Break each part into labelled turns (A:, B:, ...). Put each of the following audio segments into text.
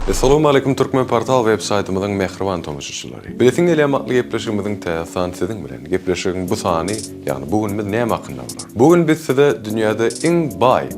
A: Essalawmaleýkum Türkmenportal web saýtymyzyň mähriban tomaşaçylary. Bilesiň gelýän atly gepleşigimiziň täze sany siziň bilen. Gepleşigiň bu sany, ýagny bu günümiz näme hakynda bolar? Bu gün biz size dünýäde iň baý,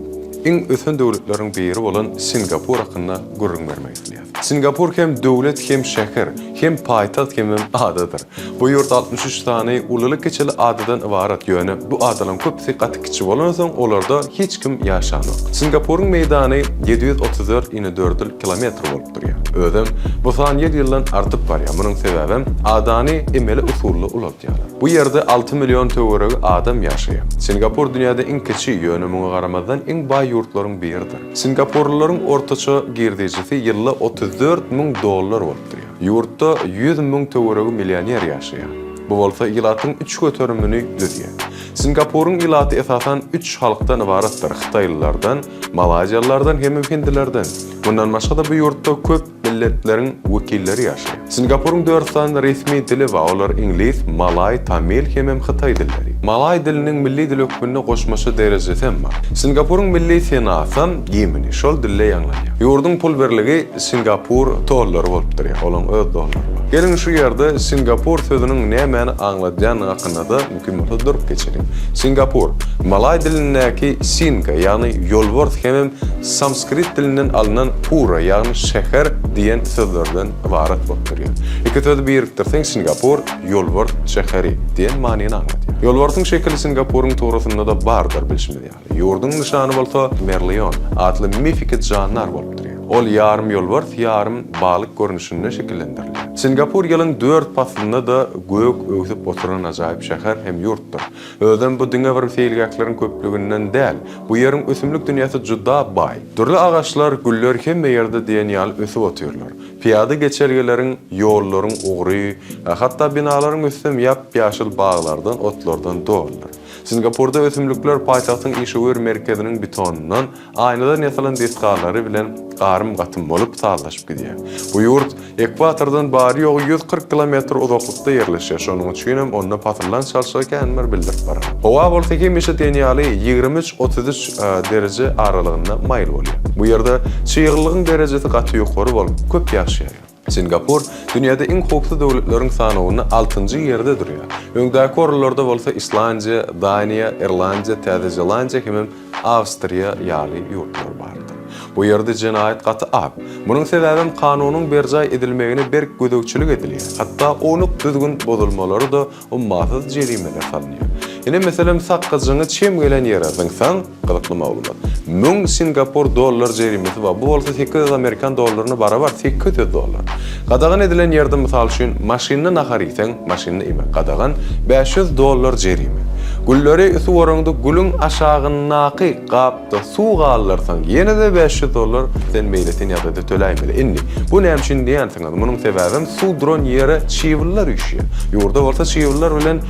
A: iň ösen döwletleriň biri bolan Singapur hakynda gürrüň bermek isleýäs. Singapur hem döwlet hem şäher, hem paýtagt hemem adadyr. Bu ýurt 63 sany ululy-kiçili adadan ybarat, ýöne bu adalaryň köpüsi gaty kiçi bolansoň, olarda hiç kim ýaşanok. Singapuryň meýdany 734 inedördül kilometr bolup durýar. Özem bu san ýyl-ýyldan artyp barýar, munuň sebäbem adany emeli usulda ulaldýarlar. Bu ýerde alty million töweregi adam ýaşaýar. Singapur dünýäde iň kiçi, ýöne muňa garamazdan iň baý ýurtlaryň biridir. Singapurlylaryň ortaça girdejisi ýylda 34 müň dollar bolup durýar. Ýurtda 100 müň töweregi millioner ýaşaýar. Bu bolsa ilatyň üç göterimini düzýär. Singapuryň ilaty esasan üç halkdan ybaratdyr, hytaýlylardan, malaýziýalylardan hemem hindilerden. Mundan başga-da bu ýurtda köp milletleriň wekilleri ýaşaýar. Singapuryň dört sany resmi dili bar, olar iňlis, malaý, tamil hemem hytaý dilleri. Malaý diliniň milli dil hökmünde goşmaça derejesi hem bar. Singapuryň milli senasam, gimni, şol dilde ýaňlanýar. Ýurduň pul birligi Singapur dollary bolup durýar, olaň öz dollary bar. Geliň şu ýerde Singapur sözüniň nämäni aňladýandygy hakynda-da mümkin bolsa durup geçeliň. Singapur, malaý dilindäki singa, ýagny ýolbars hemem sanskrit dilinden alnan pura, ýagny şäher diýen sözlerden ybarat bolup durýar. Iki sözi birikdirseň Singapur, ýolbars şäheri diýen manyny aňladýar. Ýolbarsyň şekili Singapuryň tugrasynda-da bardyr bilşimiz ýaly. Ýurduň nyşany bolsa Merlion atly mifiki jandar bolup durýar. Ol ýarym ýolbars, ýarym balyk görnüşinde şekillendirilýär. Singapur ýylyň dört paslynda-da gök öwsüp oturan ajaýyp şäher hem ýurtdur. Özem bu diňe bir seýilgähleriň köplüginden däl, bu ýeriň ösümlik dünýäsi juda baý. Dürli agaçlar, güller hemme ýerde diýen ýaly ösüp otyrlar. Pyýada geçelgeleriň, ýollaryň ugry, hatda binalaryň üstem ýap-ýaşyl baglardan, otlardan doludyr. Singapurda ösümlikler paýtagtyň işewür merkeziniň betonyndan, Aýnadan ýasalan desgalary bilen garym-gatym bolup sazlaşyp gidýär. Bu ýurt ekwatordan bary-ýogy 140 kilometr uzaklykda ýerleşýär, şonuň üçin hem onda pasyllan çalşygy kän bir bildirip baranok. Howa bolsa hemişe diýen ýaly 23-33 dereje aralygynda maýyl bolýar. Bu ýerde çyglylygyň derejesi gaty ýokary bolup, köp ýagyş ýagýar. Singapur dünýäde iň howpsuz döwletleriň sanawynda altynjy ýerde durýar. Öňdäki orunlarda bolsa Islandiýa, Daniýa, Irlandiýa, Täze Zelandiýa hemem Awstriýa ýaly ýurtlar bardyr. Bu ýerde jenaýat gaty az. Munuň sebäbem kanunyň berjaý edilmegine berk gözegçilik edilýär. Hatda ownuk düzgün bozulmalary-da ummasyz jerimeler salynýar. Ine, meselem, sakgyjyňy çem gelen ýere zyňsaň, gyzykly maglumat, 1000 singapur dollar jerimesi bar, bu bolsa 800 amerikan dollaryna barabar, 800 dollar. Gadagan edilen ýerde, mysal üçin, maşynda nahar iýseň, maşynda iýmek gadagan, 500 dollar jerime. Gülleri suwaraňda gülüň aşagyndaky gapda suw galdyrsaň, ýene-de 500 dollar sen meýletin ýagdaýda töläýmeli. Indi, bu näme üçin diýensiňiz? Munuň sebäbem suw duran ýere çybynlar üýşýär. Ýurda bolsa çybynlar bilen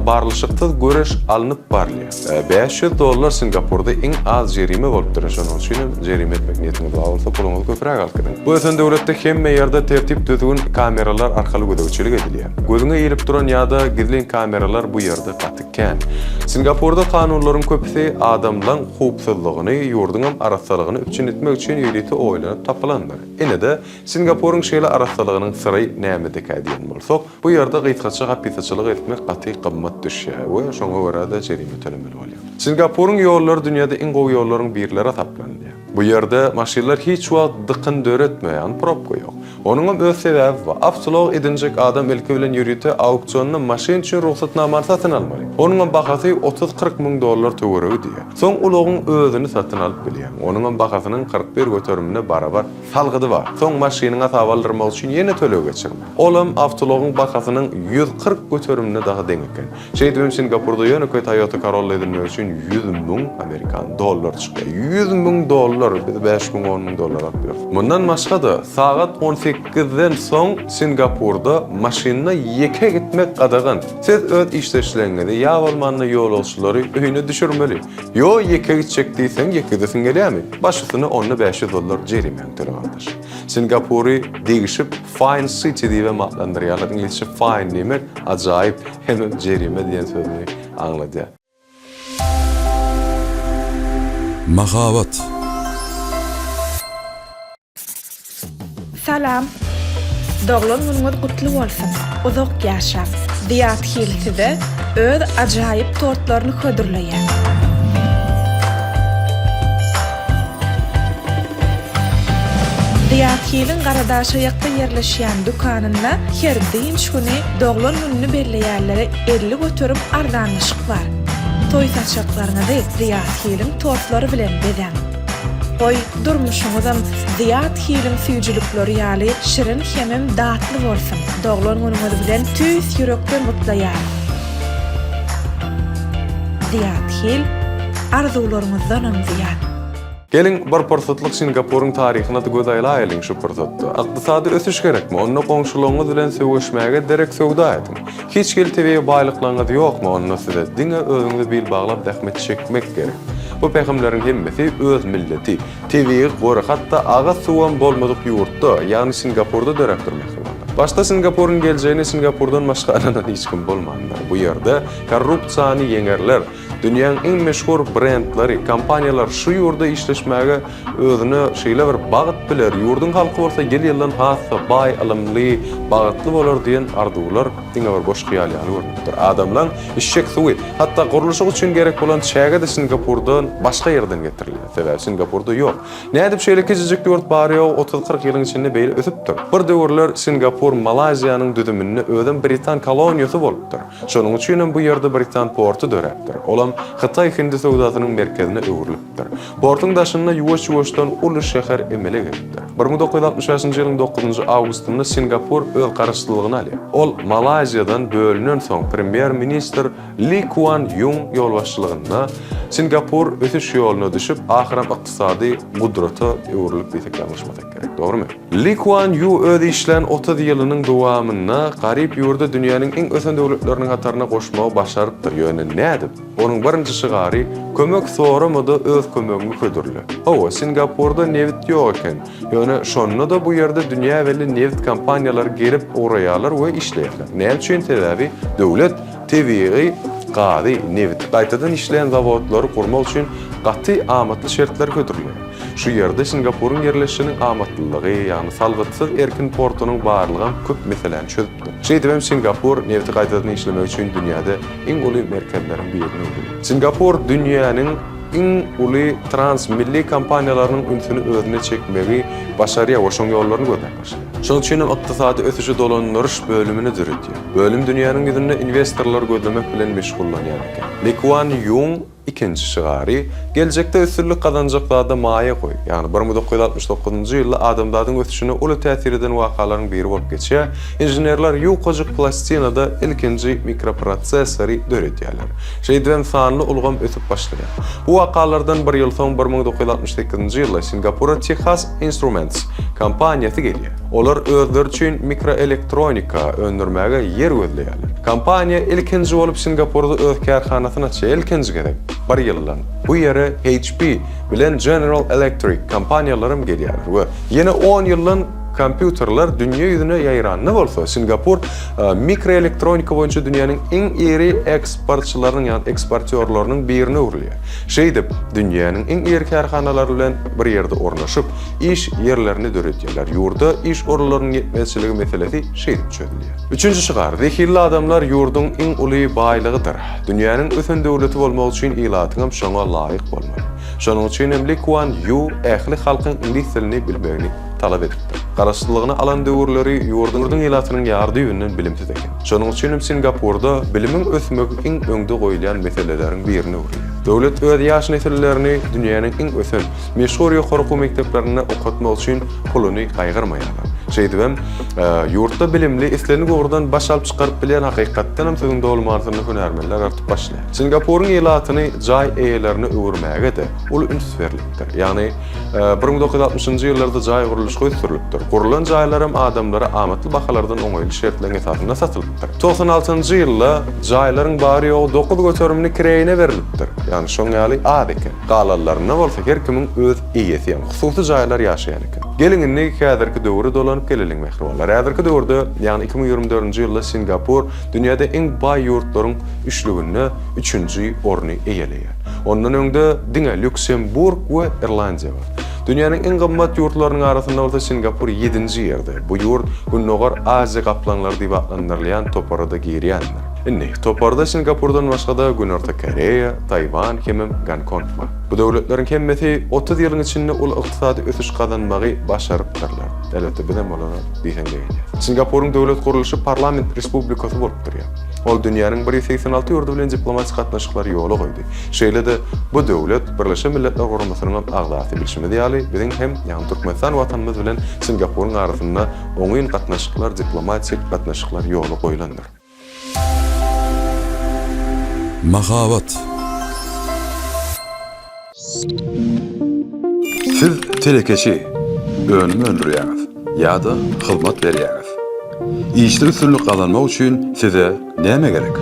A: barlyşyksyz göreş alnyp barylýar. 500 dollar Singapurda iň az jerime bolup durýar. Şonuň üçin hem jerime etmek niýetiňiz bar bolsa, puluňyzy köpräk alyp gidiň. Bu ösen döwletde hemme ýerde tertip-düzgün kameralar arkaly gözegçilik edilýär. Gözüňe ilip duran ýa-da gizlin kameralar bu ýerde gaty kän. Singapurda kanunlaryň köpüsi adamlaň howpsuzlygyny, ýurduňam arassalygyny üpjün etmek üçin ýörite oýlanyp tapylandyr. Ine-de, Singapuryň şeýle arassalygynyň syry nämedekä diýen bolsak, bu ýerde gysgaça hapisaçylyk etmek gaty gymmat düşýär we şoňa görä-de jerime tölemeli bolýar. Singapuryň ýollary dünýäde iň gowy ýollaryň birleri hasaplanylýar. Bu ýerde maşynlar hiç wagt dykyn döretmeýär, ýagny probka ýok. Onuňam öz sebäbi bar. Awtoulag edinjek adam ilki bilen ýörite auksionda maşyn üçin rugsatnamany satyn almaly. Onuňam bahasy otuz-kyrk müň dollar töweregi diýýär. Soň ulagyň özüni satyn alyp bilýäň. Onuňam bahasynyň 41 göterimine barabar Salgydy bar. Soň maşynyňy hasaba aldyrmak üçin ýene töleg geçirme. Olam awtoulagyň bahasynyň 140 göterimine dagy deň eken. Şeýdibem Singapurda ýönekeý Toyota Corolla edinmek üçin 100 müň amerikan dollary çykýar. 100 müň dollar! Biz bäş müň, on müň dollar alyp ýörüs. Mundan başga-da, sagat on sekizden soň Singapurda maşynda ýeke gitmek gadagan. Siz öz işdeşleriňizi ýa bolmanda ýolagçylary öýüne düşürmeli. Ýo, ýeke gitjek diýseň, ýeke gidesiň gelýärmi? Baş üstüne onda 500 dollar jerimäňi töle gardaş. Singapury degişip Fine City diýibem atlandyrýarlar. Iňlisçe fine diýmek ajaýyp hemem jerime diýen sözüni aňladýar.
B: Mahabat. Salam! Doglan günüňiz gutly bolsun! Uzak ýaşaň! Zyýat Hil size öz ajaýyp tortlaryny hödürleýär. Zyýat Hiliň Garadaşaýakda ýerleşýän dükanynda her dynç güni doglan gününi belleýänlere 50% arzanlaşyk bar. Toý saçaklaryňyzy Zyýat Hiliň tortlary bilen bezäň! Goý, durmuşyňyzam Zyýat Hiliň süýjülikleri ýaly şirin hemem datly bolsun! Doglan günüňiz bilen tüýs ýürekden gutlaýarys! Zyýat Hil, arzuwlaryňyzdanam zyýat!
A: Geliň, bir pursatlyk Singapuryň taryhyna-da göz aýlaýalyň şu pursatda. Ykdysady ösüş gerekmi? Onda goňşularyňyz bilen söweşmäge derek söwda ediň. Hiç hili tebigy baýlyklaryňyz ýokmy? Onda size diňe özüňize bil baglap zähmet çekmek gerek. Bu pähimleriň hemmesi öz milleti, tebigy gory, hatda agyz suwam bolmadyk ýurtda, ýagny Singapurda döräpdir mähribanlar. Başda Singapuryň geljegine Singapurdan başga ynanan hiç kim bolmandyr. Bu ýerde korrupsiýany ýeňerler, Dünýäň iň meşhur brendleri, kompaniýalar şu ýurda işleşmäge özüne şeýle bir bagt biler, ýurduň halky bolsa ýyl-ýyldan has-da baý, ylymly, bagtly bolar diýen arzuwlar diňe bir boş hyýal ýaly görnüpdir. Adamlaň içjek suwy, hatda gurluşyk üçin gerek bolan çäge-de Singapurdan başga ýerden getirilýär. Sebäbi Singapurda ýok. Nädip şeýle kiçijik ýurt bary-ýogy otuz-kyrk ýylyň içinde beýle ösüpdir? Bir döwürler Singapur Malaýziýanyň düzüminde özem britan koloniýasy bolupdyr. Şonuň üçinem bu ýerde britan porty döräpdir. Olam hytaý-hindi söwdasynyň merkezine öwrülipdir. Portuň daşynda ýuwaş-ýuwaşdan uly şäher emele gelipdir. 1965-nji ýylyň dokuzynjy awgustynda Singapur öz garaşsyzlygyny alýar. Ol Malaýziýadan bölünensoň premýer-ministr Li Kuan Ýuň ýolbaşçylygynda Singapur ösüş ýoluna düşüp, ahyram ykdysady gudrata öwrülip diýsek ýalňyşmasak gerek. Dogrumy? Li Kuan Ýu öz işlän 30 ýylynyň dowamynda garyp ýurdy dünýäniň iň ösen döwletleriniň hataryna goşmagy başarypdyr. Ýöne nädip? Onuň birinji şygary, Kömek sorama-da öz kömegiňi hödürle. Hawa, Singapurda nebit ýok eken. Ýöne şonda-da bu ýerde dünýä belli nebit kompaniýalary gelip ugraýarlar we işleýärler. Näme üçin? Sebäbi döwlet tebigy gazy, nebiti gaýtadan işleýän zawodlary gurmak üçin gaty amatly şertleri hödürleýär. Şu ýerde Singapuryň ýerleşişiniň amatlylygy, ýagny salgytsyz erkin portunyň barlygam köp meseläni çözüpdir. Şeýdibem Singapur nebiti gaýtadan işlemek üçin dünýäde iň uly merkezleriň birine öwrüldi. Singapur dünýäniň iň uly transmilli kompaniýalarynyň ünsüni özüne çekmegi başarýar we şoň ýollaryny gözläp başlaýar. Şonuň üçin hem ykdysady ösüşi dolandyryş bölümini döredýär. Bölüm dünýäniň ýüzünde inwestorlary gözlemek bilen meşgullanýan eken. Li Kuan Ýun Ikinji şygary, Geljekde üstünlik gazanjak zada maýa goý. Ýagny 1969-njy ýylda adamzadyň ösüşine uly täsir eden wakalaryň biri bolup geçýär, inženerler ýukajyk plastinada ilkinji mikroprosessory döredýärler. Şeýdibem sanly ulgam ösüp başlaýar. Bu wakalardan bir ýyl soň 1968-nji ýylda Singapura Texas Instruments kompaniýasy gelýär. Olar özleri üçin mikroelektronika öndürmäge ýer gözleýärler. Kompaniýa ilkinji bolup Singapurda öz kärhanasyny açýar, ilkinji gezek bir ýyldan bu ýere HP bilen General Electric kompaniýalaram gelýärler we ýene on ýyldan kompýuterler dünýe ýüzüne ýaýranda bolsa Singapur mikroelektronika boýunça dünýäniň iň iri eksportçylarynyň ýagny eksportýorlarynyň birine öwrülýär. Şeýdip, dünýäniň iň iri kärhanalary bilen bir ýerde ornaşyp, iş ýerlerini döredýärler. Ýurda iş orunlarynyň ýetmezçiligi meselesi şeýdip çözülýär. Üçünji şygar, Zehinli adamlar ýurduň iň uly baýlygydyr. Dünýäniň ösen döwleti bolmak üçin ilatyňam şoňa laýyk bolmaly. Şonuň üçin hem Li Kuan Ýu ähli halkyň iňlis dilini bilmegini talap edipdir. Garaşsyzlygyny alan döwürleri ýurduň ilatynyň ýary düýbünden bilimsiz eken. Şonuň üçin hem Singapurda bilimiň ösmegi iň öňde goýulýan meseleleriň birine öwrülýär. Döwlet öz ýaş nesillerini dünýäniň iň ösen, meşhur ýokary okuw mekdeplerinde okatmak üçin puluny gaýgyrmaýarlar. Şeýdibem, ýurtda bilimli, islendik ugurdan baş alyp çykaryp bilýän hakykatdanam sözüň doly manysynda hünärmenler artyp başlaýar. Singapuryň ilatyny jaý eýelerine öwürmäge-de uly üns berlipdir. Ýagny, 1960-njy ýyllarda jaý gurluşygy ösdürilipdir. Gurlan jaýlaram adamlara amatly bahalardan oňaýly şertleriň esasynda satylypdyr. 96-njy ýylda jaýlaryň bary-ýogy dokuz göterimini kireýine berlipdir. Ýagny şoň ýaly az eken. Galanlarynda bolsa her kimiň öz eýesi, ýagny hususy jaýlar ýaşaýan eken. Geliň indi häzirki döwre dolanyp geleliň mähribanlar. Häzirki döwürde, ýagny 2024-nji ýylda Singapur dünýäde iň baý ýurtlaryň üçlüginde üçünji orny eýeleýär. Ondan öňde diňe Lýuksemburg we Irlandiýa bar. Dünýäniň iň gymmat ýurtlarynyň arasynda bolsa Singapur ýedinji ýerde. Bu ýurt Gündogar Aziýa gaplaňlary diýip atlandyrylýan topara-da girýändir. Indi, toparda Singapurdan başga-da Günorta Koreýa, Taýwan hemem Gonkong bar. Bu döwletleriň hemmesi 30 ýylyň içinde uly ykdysady ösüş gazanmagy başarypdyrlar. Elbetde, bizem olara diýseň begenýäs. Singapuryň döwlet gurluşy parlament respublikasy bolup durýar. Ol dünýäniň 186 ýurdy bilen diplomatik gatnaşyklary ýola goýdy. Şeýle-de, bu döwlet Birleşen Milletler Guramasynyň hem agzasy. Bilşimiz ýaly, biziň hem, ýagny Türkmenistan Watanymyz bilen Singapuryň arasynda oňyn gatnaşyklar, diplomatik gatnaşyklar ýola goýlandyr.
C: Mahabat. Siz telekeçi, önüm öndürýäňiz ýa-da hyzmat berýäňiz. Işde üstünlik gazanmak üçin size näme gerek?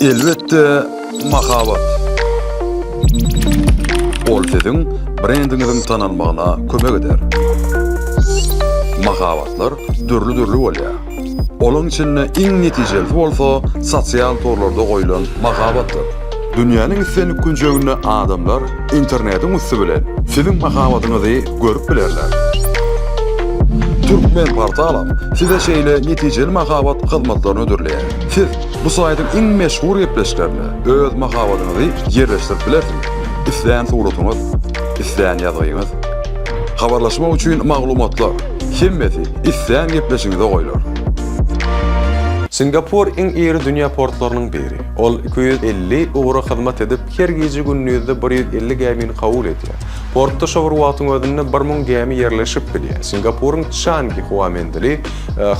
C: Elbetde, mahabat. Ol siziň brendiňiziň tanalmagyna kömek eder. Mahabatlar dürli-dürli bolýar. Olaň içinde iň netijelisi bolsa sosial torlarda goýlan mahabatdyr. Dünýäniň islendik künjeginde adamlar internetiň üsti bilen siziň mahabatyňyzy görüp bilerler. Türkmenportalam size şeýle netijeli mahabat hyzmatlaryny hödürleýär. Siz bu saýtyň iň meşhur gepleşiklerinde öz mahabatyňyzy ýerleşdirip bilersiňiz. Islän suratyňyz, islän ýazgyňyz. Habarlaşmak üçin maglumatlar, hemmesi islän gepleşigiňize goýlar.
A: Singapur iň iri dünýä portlarynyň biri. Ol 250 ugra hyzmat edip, her gije-gündizde 150 gämini kabul edýär. Portda şo bir wagtyň özünde 1000 gämi ýerleşip bilýär. Singapuryň Çangi howa menzili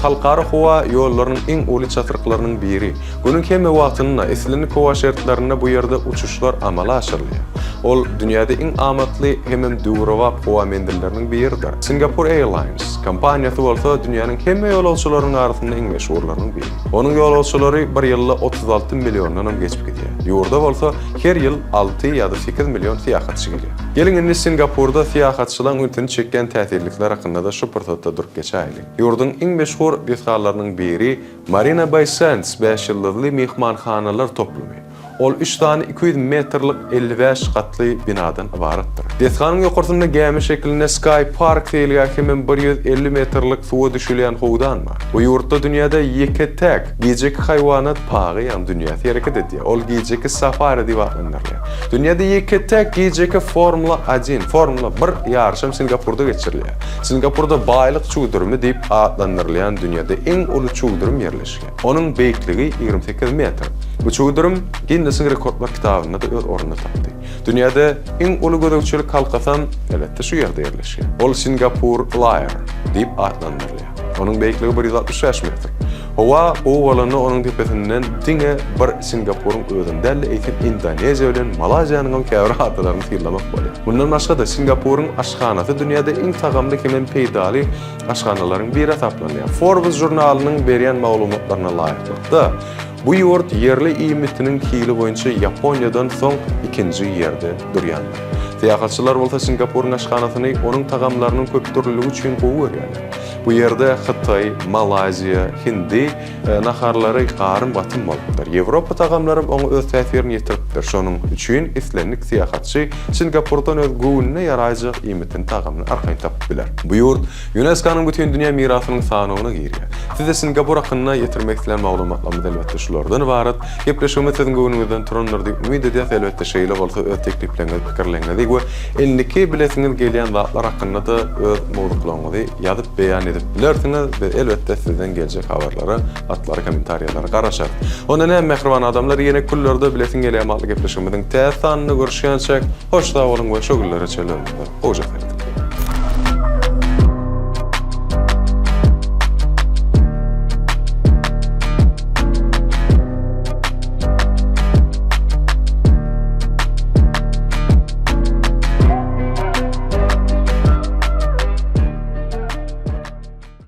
A: halkara howa ýollarynyň iň uly çatryklarynyň biri. Günüň hemme wagtynda, islendik howa şertlerinde bu ýerde uçuşlar amala aşyrylýar. Ol dünýäde iň amatly hemem döwrebap howa menzilleriniň biridir. Singapore Airlines kompaniýasy bolsa dünýäniň hemme ýolagçylarynyň arasynda iň meşhurlarynyň biri. Onuň ýolagçylary bir ýylda 36 milliondanam geçip gidýär. Ýurda bolsa her ýyl alty ýa-da sekiz million syýahatçy gelýär. Geliň indi Singapurda syýahatçylaryň ünsüni çekýän täsirlikler hakynda-da şu pursatda durup geçäýeliň. Ýurduň iň meşhur desgalarynyň biri Marina Bay Sands bäş ýyldyzly myhmanhanalar toplumy. Ol üç sany 200 metrlik 55 gatly binadan ybaratdyr. Desganyň ýokarsynda gämi şeklinde Sky Park seýilgähi hemem 150 metrlik suwa düşülýän howdan bar. Bu ýurtda dünýäde ýeke-täk gijeki haýwanat pagy, ýagny dünýäsi hereket edýär. Ol gijeki safari diýip atlandyrylýar. Dünýäde ýeke-täk gijeki Formula Odin, Formula bir, ýaryşam Singapurda geçirilýär. Singapurda baýlyk çüwdürimi diýip atlandyrylýan dünýäde iň uly çüwdürim ýerleşýär. Onuň beýikligi 28 metr. Bu çüwdürim Ginnesiň rekordlar kitabynda-da öz ornuny tapdy. Dünýäde iň uly gözegçilik halkasam, elbetde, şu ýerde ýerleşýär. Ol Singapur Flyer diýip atlandyrylýar. Onuň beýikligi 165 metr. Howa gowy bolanda onuň depesinden diňe bir Singapuryň özüni däl-de, eýsem Indoneziýa bilen Malaýziýanyň hem käbir adalaryny synlamak bolýar. Mundan başga-da, Singapuryň aşhanasy dünýäde iň tagamly hemem peýdaly aşhanalaryň biri hasaplanýar. Forbes žurnalynyň berýän maglumatlaryna laýyklykda, bu ýurt ýerli iýmitiniň hili boýunça Ýaponiýadan soň ikinji ýerde durýandyr. Syýahatçylar bolsa Singapuryň aşhanasyny onuň tagamlarynyň köpdürlüligi üçin gowy görýärler. Bu ýerde hytaý, malaýziýa, hindi naharlary garym-gatym bolupdyr. Ýewropa tagamlaram oňa öz täsirini ýetiripdir. Şonuň üçin islendik syýahatçy Singapurdan öz göwnüne ýaraýjak iýmitini, tagamyny arkaýyn tapyp biler. Bu ýurt ÝUNESKO-nyň Bütindünýä mirasynyň sanawyna girýär. Size Singapur hakynda ýetirmek islän maglumatlarymyz elbetde şulardan ybarat. Gepleşigimiz siziň göwnüňizden turandyr diýip umyt edýäs. Elbetde şeýle bolsa öz teklipleriňizi, pikirleriňizi we indiki bilesiňiz gelýän zatlar hakynda-da öz mowzuklaryňyzy ýazyp beýan edip bilersiňiz. Biz elbetde sizden geljek habarlara, hatlara, kommentariýalara garaşarys. Onda näme mähriban adamlar ýene küllerde bilesiň gelýän atly gepleşigimiziň täze sanynda görüşýänçäk hoş sag boluň we şo günlere çenli ömrüňize gowja serediň.